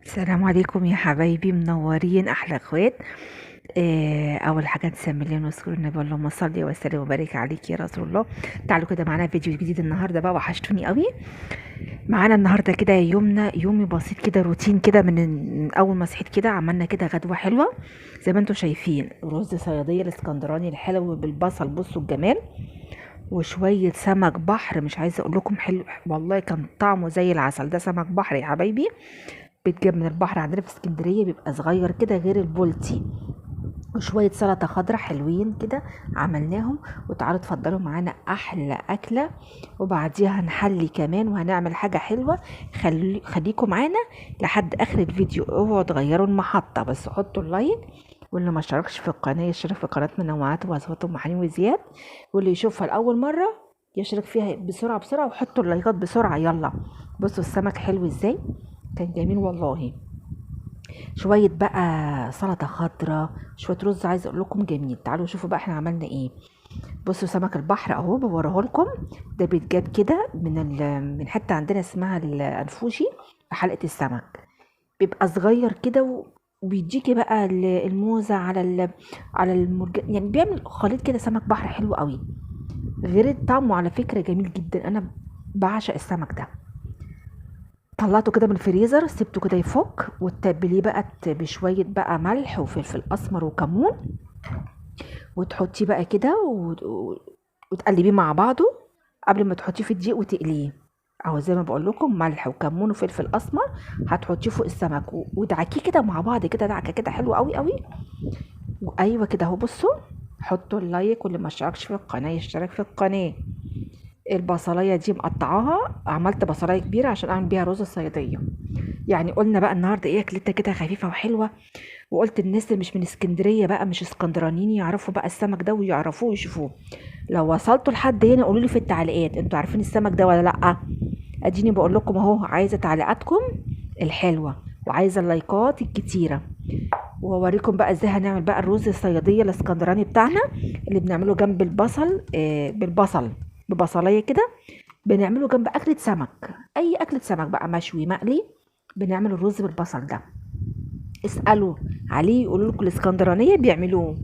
السلام عليكم يا حبايبي، منورين احلى اخوات. اول حاجة نسمي الله ونذكر النبي، اللهم صل وسلم وبارك عليك يا رسول الله. تعالوا كده معانا فيديو جديد النهارده بقى، وحشتوني قوي. معانا النهارده كده يومنا يومي بسيط كده، روتين كده من اول ما صحيت كده عملنا كده غدوه حلوة زي ما انتم شايفين، رز صياديه الاسكندراني الحلو بالبصل، بصوا الجمال، وشوية سمك بحر مش عايزه اقول لكم حلو والله، كان طعمه زي العسل. ده سمك بحر يا حبايبي، بيتجاب من البحر عندنا في اسكندرية، بيبقى صغير كده غير البولتي. وشوية سلطة خضراء حلوين كده عملناهم. وتعالوا اتفضلوا معانا احلى اكله، وبعديها هنحلي كمان وهنعمل حاجة حلوة. خليكم معانا لحد اخر الفيديو، اوعوا تغيروا المحطة، بس حطوا ال like، واللي ما اشتركش في القناة يشترك في قناة منوعات وصفات ام حنين وزياد، واللي يشوفها لاول مرة يشترك فيها بسرعة بسرعة، وحطوا اللايكات بسرعة. يلا بصوا السمك حلو ازاي، كان جميل والله. شوية بقى سلطة خضراء، شوية رز، عايزه اقول لكم جميل. تعالوا شوفوا بقى احنا عملنا ايه. بصوا سمك البحر اهو بوريه لكم، ده بيتجاب كده من حتة عندنا اسمها الانفوشي في حلقة السمك، بيبقى صغير كده وبيديكي بقى الموزه على المرجان، يعني بيعمل خليط كده سمك بحر حلو قوي، غير طعمه على فكرة جميل جدا. انا بعشق السمك ده. طلعته كده من الفريزر، سبته كده يفك، وتتبليه بقى بشوية بقى ملح وفلفل اسمر وكمون، وتحطيه بقى كده وتقلبيه مع بعضه قبل ما تحطيه في الدقيق وتقليه. اهو زي ما بقول لكم، ملح وكمون وفلفل اسمر هتحطيه فوق السمك ودعكيه كده مع بعض كده، دعكه كده حلوة قوي قوي. وايوة كده اهو. بصوا حطوا ال like، واللي ما اشتركش في القناة يشترك في القناة. البصلايه دي مقطعاها، عملت بصلايه كبيرة عشان اعمل بيها رز الصياديه. يعني قلنا بقى النهارده ايه، اكلتها كده خفيفة وحلوه، وقلت الناس اللي مش من اسكندرية بقى، مش اسكندرانيين، يعرفوا بقى السمك ده ويعرفوه ويشوفوه. لو وصلتوا لحد هنا قولوا لي في التعليقات، انتوا عارفين السمك ده ولا لا؟ اديني بقول لكم اهو، عايزه تعليقاتكم الحلوة وعايزه اللايكات الكتيرة، واوريكم بقى ازاي هنعمل بقى الرز الصياديه الاسكندراني بتاعنا اللي بنعمله جنب البصل، بالبصل ببصلايه كده، بنعمله جنب اكله سمك، اي اكله سمك بقى، مشوي مقلي، بنعمل الرز بالبصل ده. اسالوا عليه يقولوا لكم الاسكندرانية بيعملوه.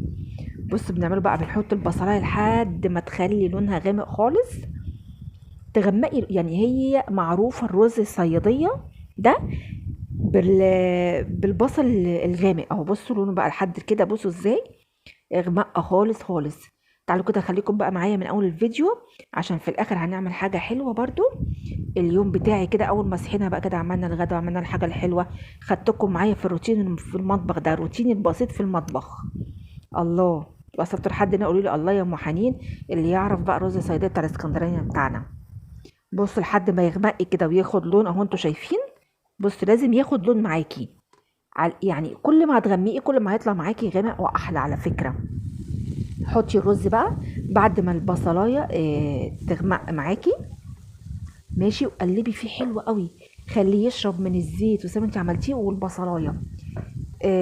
بصوا بنعمله بقى، بنحط البصلايه لحد ما تخلي لونها غامق خالص، تغمقي يعني، هي معروفة الرز الصياديه ده بالبصل الغامق اهو. بصوا لونه بقى لحد كده، بصوا ازاي اغمق خالص خالص. تعالوا كده خليكم بقى معايا من اول الفيديو، عشان في الاخر هنعمل حاجة حلوة برضو. اليوم بتاعي كده اول ما صحينا بقى كده عملنا الغدا وعملنا الحاجة الحلوة، خدتكم معايا في الروتين في المطبخ ده، روتيني البسيط في المطبخ. الله، وصلتوا لحد هنا قولوا لي الله يا ام حنين، اللي يعرف بقى رز الصياديه بتاع الاسكندرانية بتاعنا. بصوا لحد ما يغمق كده وياخد لون اهو، انتوا شايفين. بصوا لازم ياخد لون معاكي، يعني كل ما هتغمقي كل ما هيطلع معاكي غامق واحلى على فكرة. حطي الرز بقى بعد ما البصلايه تغمق معاكي ماشي، وقلبي فيه حلو قوي، خليه يشرب من الزيت وزي ما انت عملتيه والبصلايه.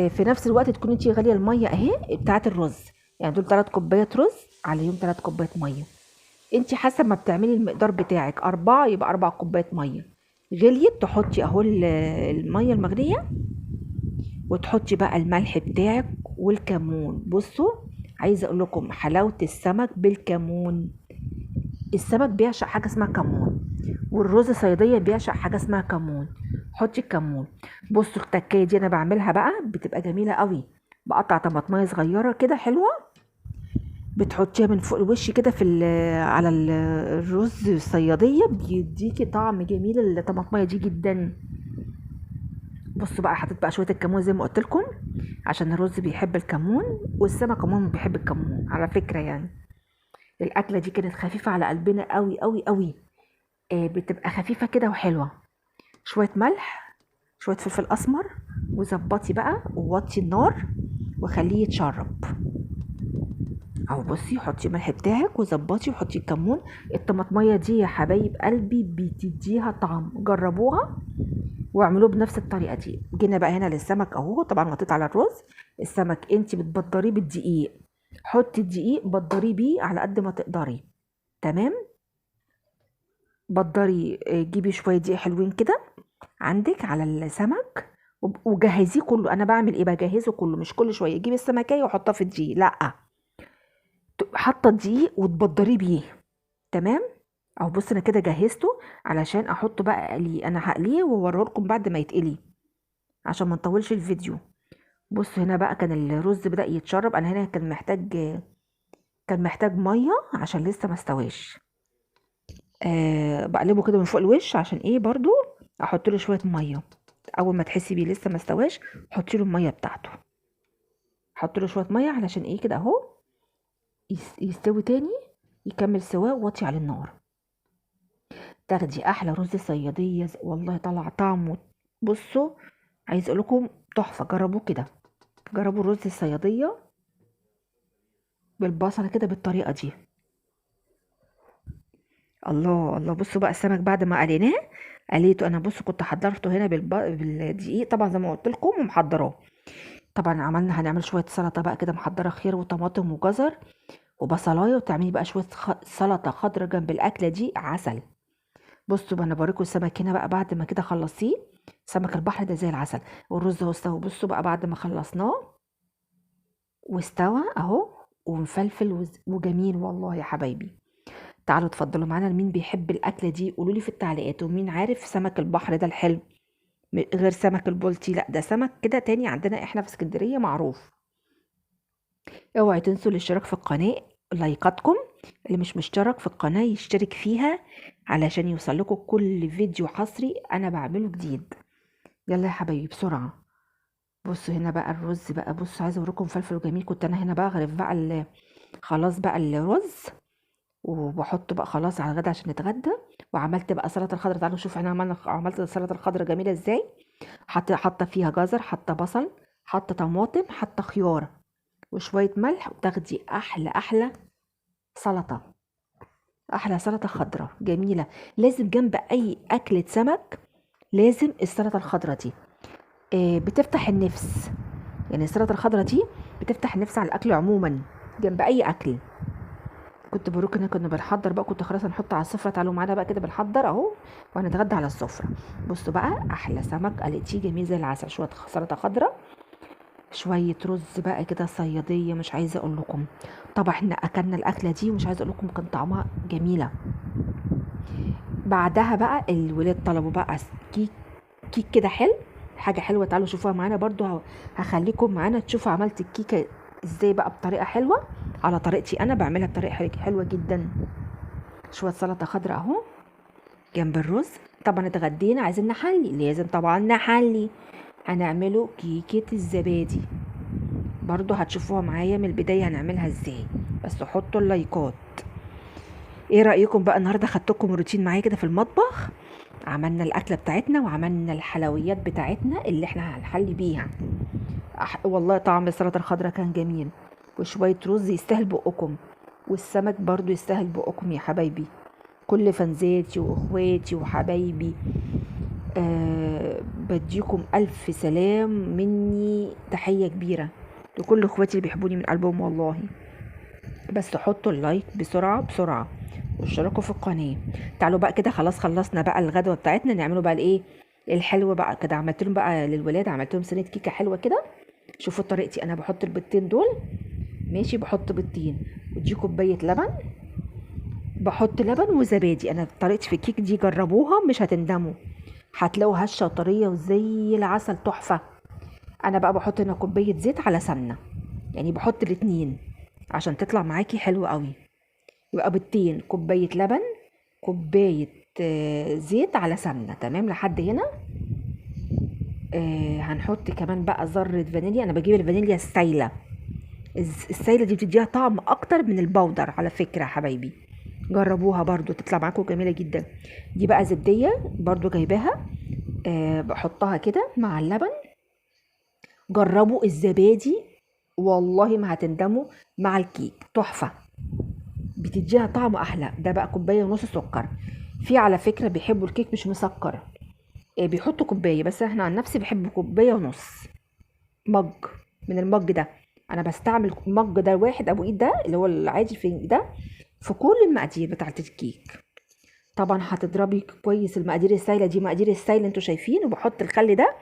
في نفس الوقت تكون انت غالية المية اهي بتاعه الرز، يعني دول 3 كوبايات رز عليهم 3 كوبايات مية. انت حسب ما بتعملي المقدار بتاعك، 4 يبقى 4 كوبايات مية. غليت تحطي اهو المية المغليه، وتحطي بقى الملح بتاعك والكمون. بصوا عايزه اقول لكم حلاوة السمك بالكمون. السمك بيعشق حاجة اسمها كمون، والرز الصياديه بيعشق حاجة اسمها كمون. حطي الكمون. بصوا التكايه دي انا بعملها بقى بتبقى جميلة قوي، بقطع طماطميه صغيرة كده حلوة، بتحطيها من فوق الوش كده في على الرز الصياديه، بيديكي طعم جميل الطماطميه دي جدا. بصوا بقى حطيت بقى شوية الكمون زي ما قلت لكم، عشان الرز بيحب الكمون والسمك عموما بيحب الكمون على فكرة. يعني الاكلة دي كانت خفيفة على قلبنا قوي قوي قوي، بتبقى خفيفة كده وحلوه. شوية ملح، شوية فلفل اسمر، وظبطي بقى ووطي النار وخليه يتشرب. اهو بصي حطي الملح بتاعك وظبطي وحطي الكمون. الطماطميه دي يا حبايب قلبي بتديها طعم، جربوها واعملوه بنفس الطريقة دي. جينا بقى هنا للسمك اهو، طبعا وطيت على الرز. السمك انت بتبدريه بالدقيق، حطي الدقيق بدريه بيه على قد ما تقدري، تمام؟ بدري، جيبي شوية دقيق حلوين كده عندك على السمك، وجهزيه كله. انا بعمل ايه؟ بجهزه كله، مش كل شوية اجيب السمكيه واحطها في الدقيق، لا، حاطه الدقيق وتبدريه بيه. تمام اهو. بص انا كده جهزته علشان احطه بقى اقلية. انا هقليه واوريه لكم بعد ما يتقلي عشان ما نطولش الفيديو. بص هنا بقى كان الرز بدأ يتشرب. انا هنا كان محتاج مية عشان لسه ما استواش. بقلبه كده من فوق الوش عشان ايه؟ برضو احط له شوية مية. اول ما تحسي بيه لسه ما استواش حطي له المية بتاعته. حط له شوية مية علشان ايه كده اهو يستوي تاني، يكمل سواه. وطي على النار. تاخدي احلى رز صياديه، والله طلع طعمه بصوا عايز اقول لكم تحفة. جربوه كده، جربوا الرز الصياديه بالبصله كده بالطريقة دي. الله الله. بصوا بقى السمك بعد ما قليناه، قليته انا بصوا كنت حضرته هنا بالدقيق طبعا زي ما قلت لكم ومحضراه. طبعا هنعمل شوية سلطة بقى كده، محضرة خيار وطماطم وجزر وبصلايه، وتعملي بقى شوية سلطة خضراء جنب الاكلة دي عسل. بصوا بقى انا بوريكم السمك هنا بقى بعد ما كده خلصتيه، سمك البحر ده زي العسل. والرز اهو استوى. بصوا بقى بعد ما خلصناه واستوى اهو ومفلفل وجميل والله يا حبايبي. تعالوا اتفضلوا معانا. مين بيحب الاكلة دي قولوا لي في التعليقات، ومين عارف سمك البحر ده الحلو غير سمك البلطي؟ لا ده سمك كده تاني عندنا احنا في اسكندرية معروف. اوعي تنسوا الاشتراك في القناة، لايكاتكم، اللي مش مشترك في القناة يشترك فيها علشان يوصل لكم كل فيديو حصري انا بعمله جديد. يلا يا حبايبي بسرعة. بصوا هنا بقى الرز بقى، بصوا عايزه اوريكم فلفل جميل. كنت انا هنا بغرف بقى خلاص بقى الرز وبحطه بقى خلاص على الغدا عشان نتغدى. وعملت بقى سلطة الخضراء. تعالوا شوفوا احنا عملت السلطة الخضراء جميلة ازاي. حاطه فيها جزر، حاطه بصل، حاطه طماطم، حاطه خيار وشوية ملح، وتاخدي احلى احلى سلطة، احلى سلطة خضراء جميلة. لازم جنب اي اكله سمك لازم السلطة الخضراء دي، بتفتح النفس. يعني السلطة الخضراء دي بتفتح النفس على الاكل عموما جنب اي اكل. كنت بروك هنا كنا بنحضر بقى، كنت خلاص هنحط على السفرة. تعالوا معانا بقى كده بنحضر اهو وهنتغدى على السفرة. بصوا بقى احلى سمك قلقتيه جميل زي العسل، شوية سلطة خضراء، شوية رز بقى كده صياديه، مش عايزه اقول لكم. طبعا احنا اكلنا الاكلة دي ومش عايزه اقول لكم كان طعمها جميلة. بعدها بقى الولاد طلبوا بقى كيك كده حلو، حاجة حلوة. تعالوا شوفوها معانا برضو، هخليكم معانا تشوفوا عملت الكيكه ازاي بقى بطريقة حلوة على طريقتي انا، بعملها بطريقة حلوة جدا. شوية سلطة خضراء اهو جنب الرز. طبعا اتغدينا، عايزين نحلي، لازم طبعا نحلي. هنعمله كيكة الزبادي برضو هتشوفوها معايا من البداية هنعملها ازاي، بس حطوا اللايكات. ايه رايكم بقى النهارده؟ خدتكم روتين معايا كده في المطبخ، عملنا الاكلة بتاعتنا وعملنا الحلويات بتاعتنا اللي احنا هنحلي بيها. والله طعم السلطة الخضراء كان جميل، وشوية رز يستاهل بقكم، والسمك برضو يستاهل بقكم يا حبايبي. كل فانزاتي واخواتي وحبايبي، بديكم الف سلام مني، تحية كبيرة لكل اخواتي اللي بيحبوني من قلبهم والله. بس حطوا ال like بسرعة بسرعة واشتركوا في القناة. تعالوا بقى كده خلاص خلصنا بقى الغدوه بتاعتنا، نعملوا بقى الايه الحلو بقى كده. عملت لهم بقى للولاد، عملت لهم صينية كيكة حلوة كده. شوفوا طريقتي، انا بحط البيضتين دول ماشي، بحط بيضتين ودي كوباية لبن، بحط لبن وزبادي. انا طريقتي في الكيك دي جربوها مش هتندموا، هتلاقوا هشه وطريه وزي العسل تحفة. انا بقى بحط هنا كوباية زيت على سمنه، يعني بحط الاتنين عشان تطلع معاكي حلوة قوي. يبقى بيضتين، كوباية لبن، كوباية زيت على سمنه. تمام لحد هنا. هنحط كمان بقى ذره فانيليا. انا بجيب الفانيليا السايله، السايله دي بتديها طعم اكتر من البودر على فكرة يا حبايبي، جربوها برضو تطلع معاكم جميلة جدا. دي بقى زبديه برضو جايباها، بحطها كده مع اللبن. جربوا الزبادي والله ما هتندموا مع الكيك، تحفة، بتديها طعم احلى. ده بقى كوباية ونص سكر. في على فكرة بيحبوا الكيك مش مسكر، بيحطوا كوباية، بس احنا عن نفسي بحب كوباية ونص مج من المج ده. انا بستعمل مج ده واحد ابو ايد ده اللي هو العادي في ده في كل المقادير بتاعه الكيك. طبعا هتضربي كويس المقادير السايله دي، مقادير السايله انتوا شايفين. وبحط الخل ده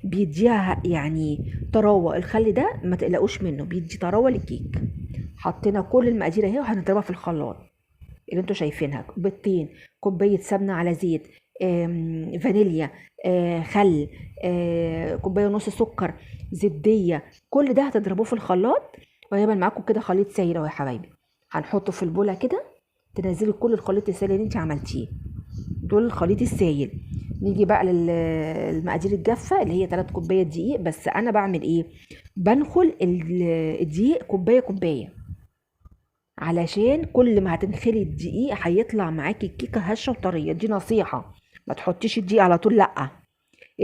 بيديها يعني طراوه، الخل ده ما تقلقوش منه بيدي طراوه للكيك. حطينا كل المقادير اهي وهنضربها في الخلاط اللي انتوا شايفينها. بيضتين، كوباية سمنه على زيت، فانيليا، خل، كوباية ونص سكر، زبديه، كل ده هتضربوه في الخلاط وهيبقى معاكم كده خليط سايل اهو يا حبايبي. هنحطه في البوله كده، تنزلي كل الخليط السائل اللي انت عملتيه، دول الخليط السائل. نيجي بقى للمقادير الجافه اللي هي 3 كوبايات دقيق. بس انا بعمل ايه؟ بنخل الدقيق كوباية كوباية، علشان كل ما هتنخلي الدقيق هيطلع معاكي الكيكه هشه وطريه. دي نصيحة، ما تحطيش الدقيق على طول، لا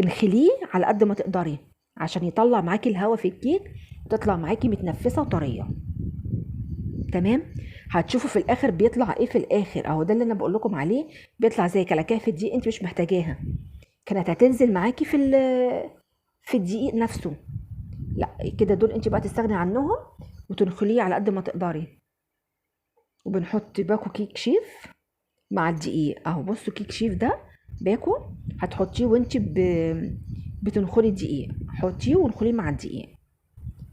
انخليه على قد ما تقدري عشان يطلع معاكي الهواء في الكيك وتطلع معاكي متنفسه وطريه. تمام؟ هتشوفوا في الاخر بيطلع ايه في الاخر. اهو ده اللي انا بقول لكم عليه، بيطلع زي كلاكيع في الدقيق، انت مش محتاجاها، كانت هتنزل معاكي في الدقيق نفسه. لا كده دول انت بقى تستغني عنهم وتنخليه على قد ما تقدري. وبنحط باكو كيك شيف مع الدقيق اهو. بصوا كيك شيف ده باكو هتحطيه وانت بتنخلي الدقيق، حطيه وانخليه مع الدقيق.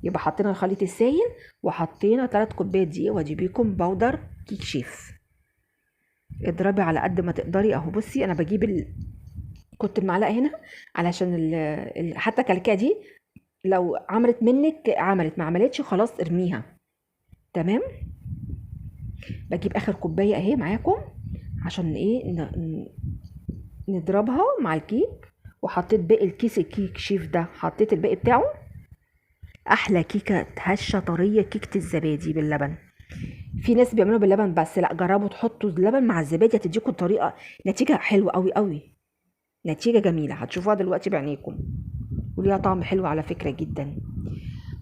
يبقى حطينا الخليط السائل وحطينا 3 كوبايات دقيق، وادي بيكم powder كيك شيف. اضربي على قد ما تقدري اهو. بصي انا بجيب كنت المعلقة هنا علشان حتى الكلكعه دي لو عملت منك عملت، ما عملتش خلاص ارميها. تمام؟ بجيب اخر كوباية اهي معاكم عشان ايه نضربها مع الكيك. وحطيت باقي الكيس الكيك شيف ده، حطيت الباقي بتاعه. احلى كيكة هشه طرية، كيكة الزبادي باللبن. في ناس بيعملوا باللبن بس، لا جربوا تحطوا اللبن مع الزبادي، هتديكم طريقه نتيجة حلوة قوي قوي، نتيجة جميلة هتشوفوها دلوقتي بعينيكم، وليها طعم حلو على فكرة جدا.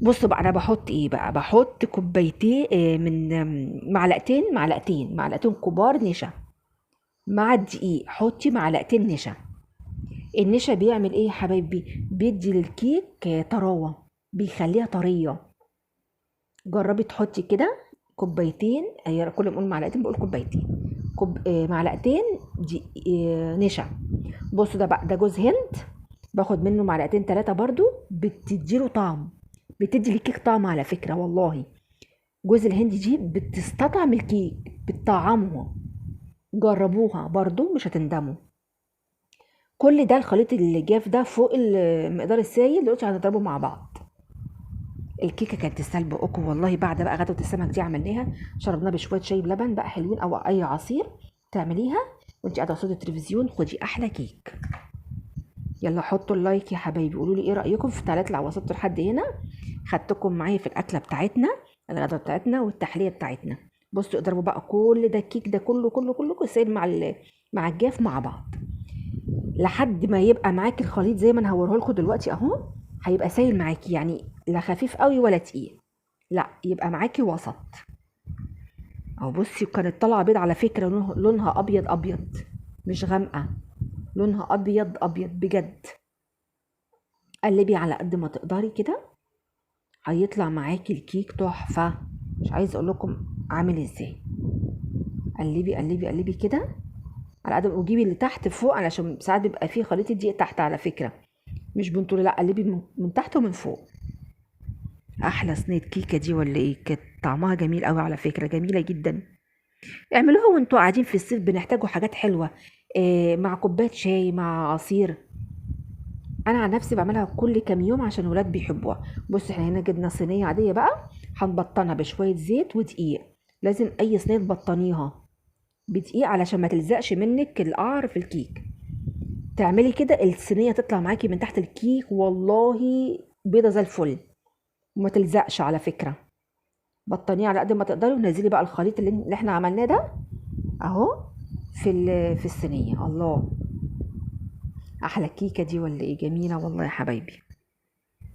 بصوا بقى انا بحط ايه بقى؟ بحط كوبايتين من معلقتين، معلقتين كبار نشا مع الدقيق. حطي معلقتين نشا. النشا بيعمل ايه يا حبايبي؟ بيدي للكيك طراوه، بيخليها طرية. جربي تحطي كده كوبايتين، كل ما اقول معلقتين بقول كوبايتين، معلقتين دي نشا. بصوا ده بقى ده جوز هند، باخد منه معلقتين 3 برضو، بتديله طعم، بتدي للكيك طعم على فكرة والله. جوز الهند دي بتستطعم الكيك، بتطعمه. جربوها برضو مش هتندموا. كل ده الخليط اللي جاف ده فوق المقدار السايل دلوقتي هنضربه مع بعض. الكيكه كانت تستاهل بقكم والله. بعد بقى غدوه السمك دي عملناها، شربناها بشوية شاي بلبن بقى حلوين، او اي عصير تعمليها وانت قاعدة قصاد التلفزيون. خدي احلى كيك. يلا حطوا ال like يا حبايبي، قولوا لي ايه رايكم في تعليقات لو وصلتوا لحد هنا. خدتكم معايا في الاكلة بتاعتنا، الغدوه بتاعتنا والتحليه بتاعتنا. بصوا اضربوا بقى كل ده الكيك ده كله كله كله سايل مع الجاف مع بعض لحد ما يبقى معاكي الخليط زي ما انا هوريه لكم دلوقتي اهو. هيبقى سايل معاكي، يعني لا خفيف قوي ولا تقيل، لا يبقى معاكي وسط اهو. بصي كانت طالعه بيض على فكرة، لونها ابيض ابيض مش غامقه، لونها ابيض ابيض بجد. قلبي على قد ما تقدري كده، هيطلع معاكي الكيك تحفة، مش عايزه اقول لكم عامل ازاي. قلبي قلبي قلبي كده على قد، وجيبي اللي تحت فوق علشان ساعات بيبقى فيه خليط الدقيق تحت على فكرة، مش بنطول، لا قلبي من تحت ومن فوق. احلى صينية كيكة دي ولا ايه؟ كانت طعمها جميل قوي على فكرة، جميلة جدا. اعملوها وانتوا قاعدين في الصيف، بنحتاجوا حاجات حلوة، مع كوباية شاي مع عصير. انا عن نفسي بعملها كل كام يوم عشان الولاد بيحبوها. بصوا احنا هنا جبنا صينية عادية بقى، هنبطنها بشوية زيت ودقيق. لازم اي صينية تبطنيها بدقيق علشان ما تلزقش منك القعر في الكيك. تعملي كده الصينية تطلع معاكي من تحت الكيك والله بيضة زي الفل، وما تلزقش على فكرة. بطنيه على قد ما تقدري، ونزلي بقى الخليط اللي احنا عملناه ده اهو في الصينية. الله، احلى كيكة دي ولا ايه؟ جميلة والله يا حبايبي.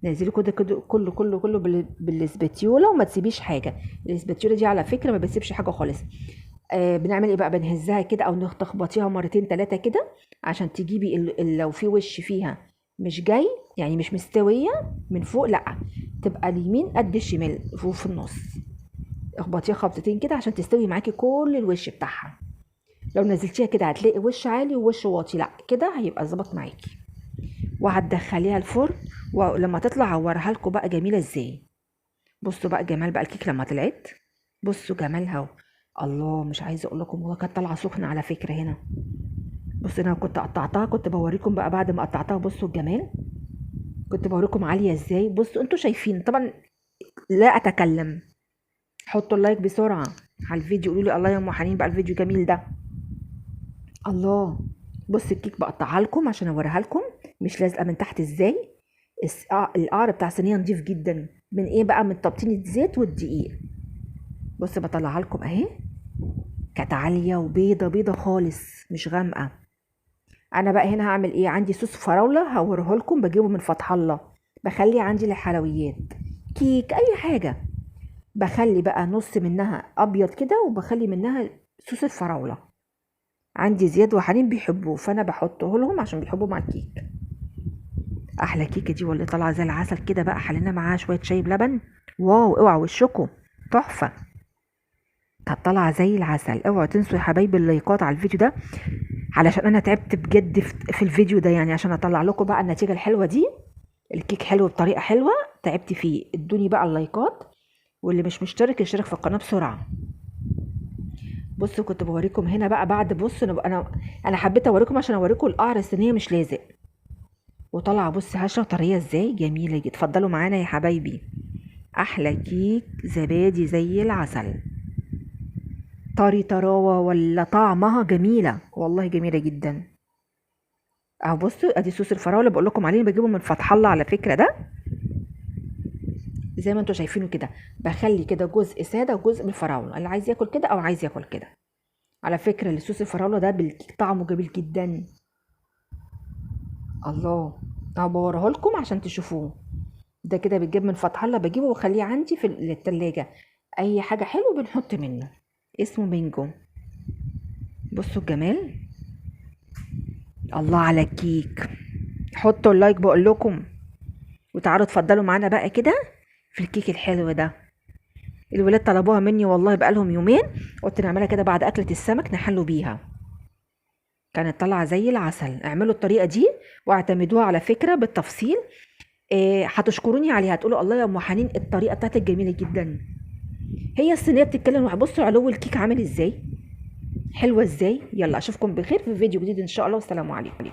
نزلي كده كده كله كله كله بالاسباتيولا، وما تسيبيش حاجة. الاسباتيولا دي على فكرة ما بتسيبش حاجة خالص. بنعمل ايه بقى؟ بنهزها كده او تخبطيها مرتين 3 كده عشان تجيبي لو في وش فيها مش جاي، يعني مش مستوية من فوق، لا تبقى اليمين قد الشمال فوق في النص. اخبطيها خبطتين كده عشان تستوي معاكي كل الوش بتاعها. لو نزلتيها كده هتلاقي وش عالي ووش واطي، لا كده هيبقى ظبط معاكي. وهتدخليها الفرن، ولما تطلع هوريها لكم بقى جميلة ازاي. بصوا بقى جمال بقى الكيك لما طلعت، بصوا جمالها الله، مش عايزه اقول لكم والله كانت طالعه سخنة على فكرة. هنا بصوا انا كنت قطعتها، كنت بوريكم بقى بعد ما قطعتها، بصوا الجمال كنت بوريكم عالية ازاي. بصوا انتوا شايفين طبعا، لا اتكلم. حطوا ال like بسرعة على الفيديو، قولوا لي الله يا ام حنين بقى الفيديو جميل ده. الله، بص الكيك بقطعها لكم عشان اوريها لكم مش لازقه من تحت ازاي. القعر بتاع الصينية نضيف جدا، من ايه بقى؟ من تبطين الزيت والدقيق. بص بطلعها لكم اهي، كانت عالية وبيضه بيضة خالص مش غامقه. انا بقى هنا هعمل ايه؟ عندي صوص فراوله هوريه لكم، بجيبه من فتح الله، بخلي عندي للحلويات كيك اي حاجة، بخلي بقى نص منها ابيض كده وبخلي منها صوص الفراوله. عندي زياد وحنين بيحبوه فانا بحطه لهم عشان بيحبوه مع الكيك. احلى كيكة دي والله طالعه زي العسل كده بقى، حلينا معاها شوية شاي بلبن، واو اوعوا وشكم تحفة، كانت طالعه زي العسل. اوعوا تنسوا يا حبايبي اللايكات على الفيديو ده، علشان انا تعبت بجد في الفيديو ده، يعني عشان اطلع لكم بقى النتيجة الحلوة دي. الكيك حلو بطريقة حلوة تعبت فيه، ادوني بقى اللايكات، واللي مش مشترك يشترك في القناة بسرعة. بصوا كنت بوريكم هنا بقى بعد، بصوا انا حبيت اوريكم عشان اوريكم القعر الصينية مش لازق، وطالعه بص هشه وطريه ازاي، جميلة جدا. اتفضلوا معانا يا حبايبي، احلى كيك زبادي زي العسل، طري طراوه ولا طعمها جميلة والله، جميلة جدا. اهو بصوا ادي صوص الفراوله بقول لكم عليه، بجيبه من فتح الله على فكرة. ده زي ما انتم شايفينه كده، بخلي كده جزء ساده وجزء بالفراوله، اللي عايز ياكل كده او عايز ياكل كده. على فكرة الصوص الفراوله ده بالكيك طعمه جميل جدا. الله، اهو بوريه لكم عشان تشوفوه. ده كده بتجيب من فتح الله، بجيبه واخليه عندي في التلاجة، اي حاجة حلوة بنحط منه، اسمه بينجو. بصوا الجمال، الله على الكيك. حطوا ال like بقول لكم، وتعالوا اتفضلوا معانا بقى كده في الكيك الحلو ده. الولاد طلبوها مني والله بقالهم يومين، قلت نعملها كده بعد اكله السمك نحلوا بيها، كانت طالعه زي العسل. اعملوا الطريقة دي واعتمدوها على فكرة بالتفصيل، هتشكروني عليها، هتقولوا الله يا ام حنين الطريقة بتاعتك جميلة جدا. هي الصينية بتتكلم، بصوا علو الكيك عامل ازاي، حلوة ازاي. يلا اشوفكم بخير في فيديو جديد ان شاء الله، والسلام عليكم.